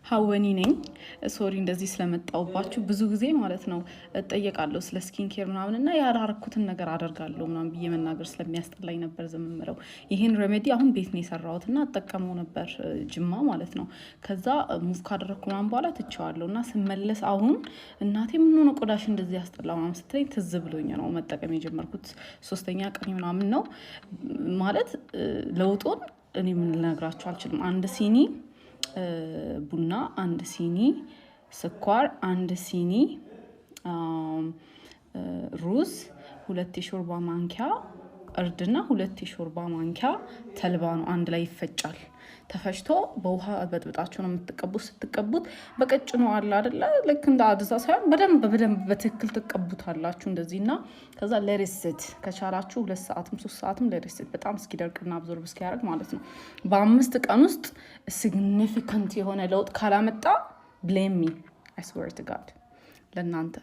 ሀወኒ ነኝ። Sorry እንደዚህ ስለመጣውባችሁ። ብዙ ጊዜ ማለት ነው እጠየቃለሁ ስለ skin care ምናምን እና ያላረኩትን ነገር አደርጋለሁ ምናምን ብዬ መናገር ስለሚያስጠላኝ ነበር ዝም የምለው። ይህን remedy አሁን ቤት ነው የሰራሁት እና እጠቀመው ነበር ጅማ ማለት ነው። ከዛ move ካደረግኩ ምናምን በኋላ ትቼዋለሁ እና ስመለስ አሁን እናቴ "ምን ሆነ ቆዳሽ እንደዚህ ያስጠላ?" ምናምን ስትለኝ ትዝ ብሎኝ ነው መጠቀም የጀመርኩት። ሶስተኛ ቀን ምናምን ነው ማለት ለውጡን እኔ ምን ልነግራችሁ አልችልም። 1 ሲኒ ቡና፣ 1 ሲኒ ስኳር፣ 1 ሲኒ ሩዝ፣ 2 የሾርባ ማንኪያ እርድና 2 የሾርባ ማንኪያ ተልባ ነው። አንድ ላይ ይፈጫል። ተፈጭቶ በውሃ በጥብጣችሁ ነው የምትቀቡት። ስትቀቡት በቀጭኑ አለ አደለ፣ ልክ እንደ አድዛ ሳይሆን በደንብ በደንብ በትክክል ትቀቡታላችሁ እንደዚህ እና ከዛ let it sit ከቻላችሁ 2 ሰዓትም 3 ሰዓትም let it sit በጣም እስኪደርቅና absorb እስኪያደርግ ማለት ነው። በ5 ቀን ውስጥ significant የሆነ ለውጥ ካላመጣ blame me, I swear to God ለእናንተ።